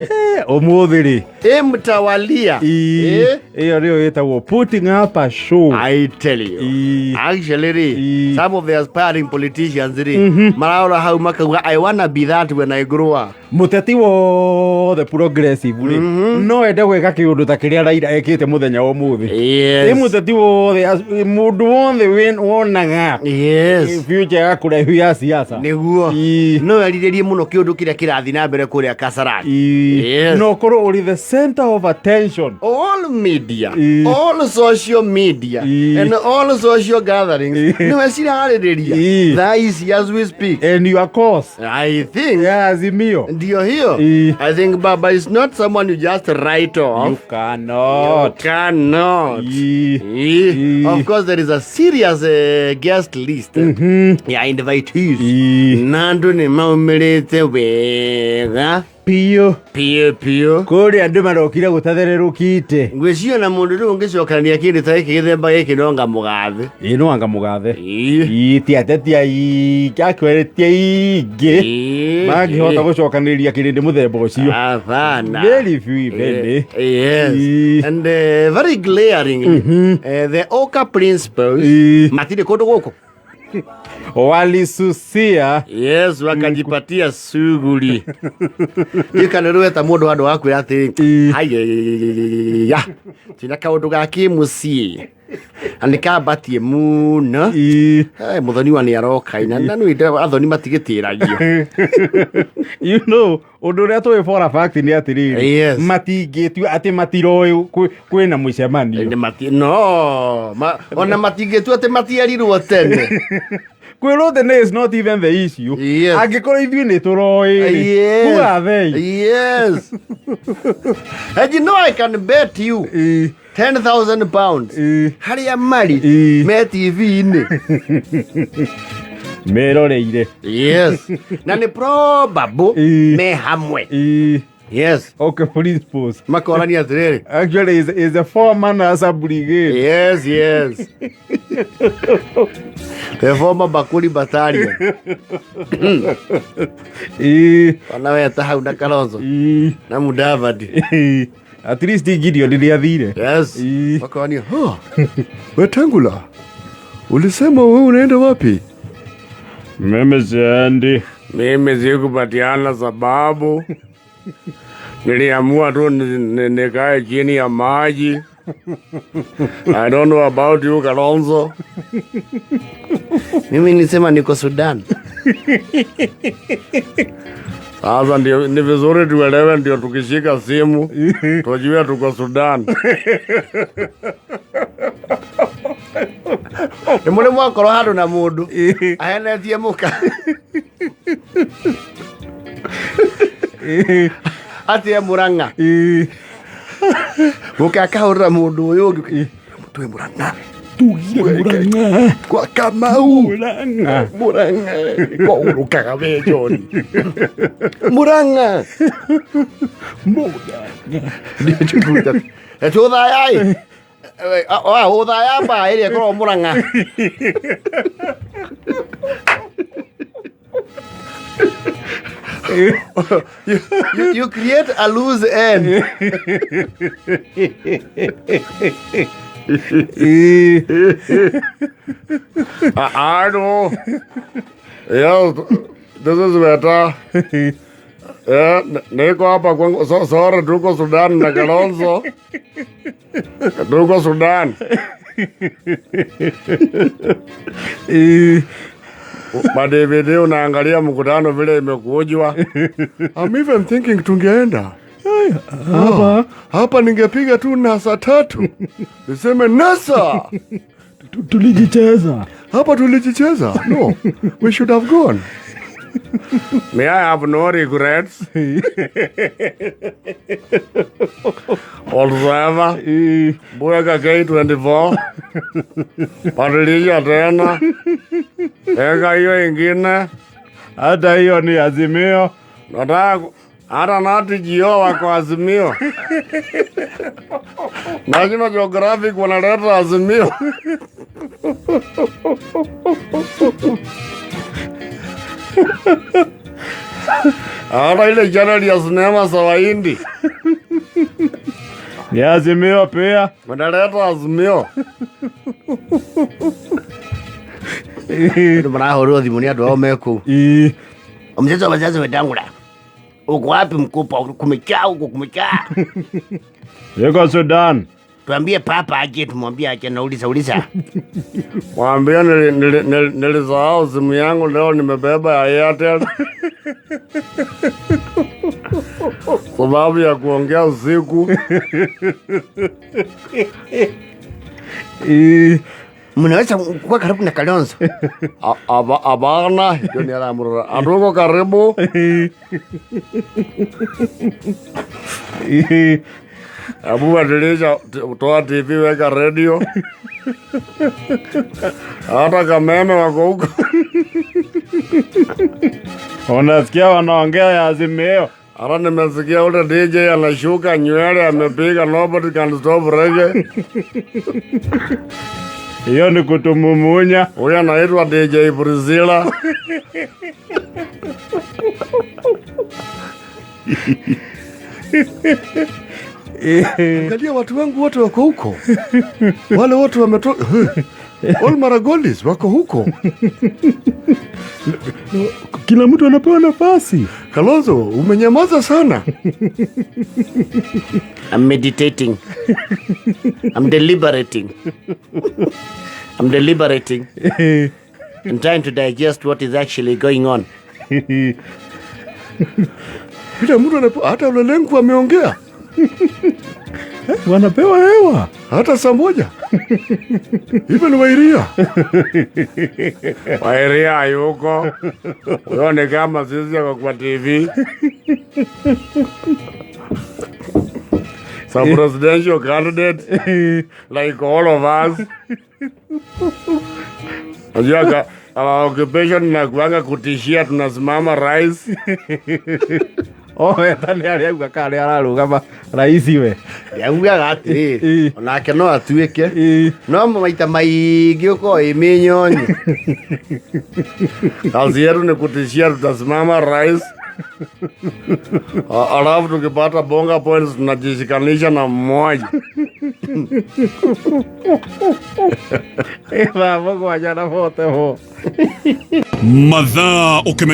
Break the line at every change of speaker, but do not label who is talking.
Ũmũthĩ rĩ
Ĩ mtawalia.
Ĩ, ĩyo nĩyo ĩtagwo putting up a show.
I tell you.
Ĩ.
Actually rĩ,
Ĩ.
some of the aspiring politicians rĩ, mararora hau makauga, "I wanna be that when I grow up."
Mũteti wothe progressive rĩ, no ende gwĩka kĩũndũ ta kĩrĩa Raila ekĩte mũthenya wa ũmũthĩ. Ĩ mũteti wothe mũndũ wothe wonaga future ya kũraihu ya siasa.
Nĩguo.
Ĩ.
No erirĩrie mũno kĩũndũ kĩrĩa kĩrathiĩ na mbere kũrĩa Kasarani.
Ĩ.
Yes.
Na ũkorwo ũrĩ the center of attention.
All media,
Ĩ.
all social media,
Ĩ.
and all social gatherings
Ĩ.
nĩwe cirarĩrĩria
Ĩ.
thaa ici as we speak.
And your cause
I think
ya Azimio.
Ndio hiyo.
Ĩ.
I think Baba is not someone you just write off.
You cannot.
You cannot.
Ĩ.
Ĩ.
Ĩ.
Of course there is a serious guest list ya invitees.
Ĩ.
Na andũ nĩ maumĩrĩte wega
Piũ.
Piũ piũ.
Kũrĩa andũ marokire gũtathererũkĩte.
Ngwĩciria na mũndũ rĩu ũngĩcokanĩria kĩndũ ta gĩkĩ, gĩthemba gĩkĩ, nonga mũgathe.
Ĩ, no anga mũgathe.
Ĩ.
Ĩ, ti ateti aingĩ akwere ti aingĩ mangĩhota gũcokanĩrĩria kĩrĩndĩ mũthemba ũcio.
Hapana.
Very few, if any.
Yes.
Ĩ.
And very glaringly, the Oka principles
Ĩ.
matirĩ kũndũ gũkũ.
Walisusia.
Yes, wakajipatia shughuli. Ndikana rĩu eta mũndũ handũ wa kwĩra atĩrĩ,
Ĩ.
"Haiya, twĩna kaũndũ ga kĩmũciĩ na nĩ kambatie mũno."
Ĩ.
Eh, mũthoniwa nĩ aroka na nĩ athoni matigĩtĩragio.
Ũndũ ũrĩa tũĩ for a fact nĩ atĩrĩrĩ, matingĩtua atĩ matiroĩ kwĩna mũcemanio.
Nĩ no ona matingĩtua atĩ matierirwo tene.
Kwĩrwo tene is not even the issue. Angĩkorwo ithuĩ nĩ tũroĩ rĩ, who are they?
Yes. And you know I can bet you
Ĩ.
£10,000
Ĩ.
harĩa marĩ
Ĩ.
me TV-inĩ.
Meroreire.
Yes. Na nĩ probable
Ĩ.
me hamwe.
Ĩ.
Yes.
Okay, principles.
Makorania atĩrĩrĩ.
Actually, is a foreman as a brigade.
Yes. The former Bakuri Battalion.
Ĩ.
Ona weta hau na Kalonzo
Ĩ.
na Mudavadi.
Ĩ. At least Gideon nĩ athire.
Yes.
Ĩ.
Wakawania, "Ha, Wetangula, ulisema wewe unaenda wapi?"
Mimi siendi.
Mimi sikupatiana sababu. Niliamua tu nikae chini ya maji. I don't know about you, Kalonzo. Mimi nilisema niko Sudan. Sasa ndio ni vizuri tuelewe, ndio tukishika simu tujue tuko Sudan. Nĩ mũrĩ mwakorwo handũ na mũndũ ahenetie mũka atĩ e Mũrang'a,
Ĩ.
mũka akahũrĩra mũndũ ũyũ ũngĩ, "Twĩ Mũrang'a."
Tugire Mũrang'a.
Kwa Kamau.
Mũrang'a.
Mũrang'a kwaũrũkaga we John Mũrang'a.
Mũrang'a.
Tũthayai ũthaya mbaa ĩrĩa ĩkoragwo Mũrang'a. You create a loose end.
Ĩ.
I know. Yes, this is better. Yeah, niko hapa kwangu. So, sorry, tuko Sudan na Kalonzo. Tuko Sudan.
Ĩ.
Ma DVD unaangalia mkutano vile imekujwa. I'm even thinking tungeenda.
Hapa.
Hapa ningepiga tu nasa tatu. Niseme nasa.
Tulijicheza.
Hapa tulijicheza. No, we should have gone. May I have no regrets whatsoever.
Ĩ.
Bweka K24. Badilisha tena. Eka hiyo ingine.
Hata hiyo ni Azimio.
Nataka hata Nati Jio wako Azimio. National Geographic wanaleta Azimio. Hata ile channel ya sinema za Wahindi.
Ni Azimio pia.
Wanaleta Azimio.
Andũ marahũrĩrwo thimũ nĩ andũ ao me kũu.
Ii.
Mchezo wa wazazi Wetangula. Uko wapi mkubwa? Kumechaa huko kumechaa.
Yuko Sudan.
Tuambie papa aje, tumwambie aje na uliza uliza.
Mwambie nilisahau simu yangu leo, nimebeba ya Airtel. Sababu ya kuongea usiku.
Ii.
Mnaweza kuwa karibu na Kalonzo.
Abana, hiyo ni alamurura. Hatuko karibu.
Ii.
Hebu badilisha, toa TV weka radio. Hata Kameme wako huko.
Unasikia wanaongea ya Azimio.
Hata nimesikia ule DJ anashuka nywele amepiga nobody can stop reggae.
Hiyo ni kutumumunya.
Huyu anaitwa DJ Priscilla. Angalia watu wangu wote wako huko. Wale wote wametoka. All Maragolis wako huko.
Kila mtu anapewa nafasi.
Kalonzo, umenyamaza sana.
I'm meditating. I'm deliberating. I'm deliberating. I'm trying to digest what is actually going on.
Kila mtu anapewa, hata Olelenku ameongea.
Wanapewa hewa.
Hata saa moja. Even Wairia. Wairia hayuko. Huyo ni kama sisi ako kwa TV. Some presidential candidate like all of us. Unajua our occupation inakuanga kutishia tunasimama rais.
Oh, wetani arĩa auga kana nĩ ararũgama raisi we.
Ndiaugaga atĩrĩrĩ, onake no atuĩke.
Ĩ.
No maita maingĩ ũkoragwo ĩ mĩnyonyo.
Kazi yetu ni kutishia tutasimama rais. Alafu tukipata bonga points tunajishikanisha na mmoja.
Thaa mũgwanja na 44.
Mathaa ũkĩmenya.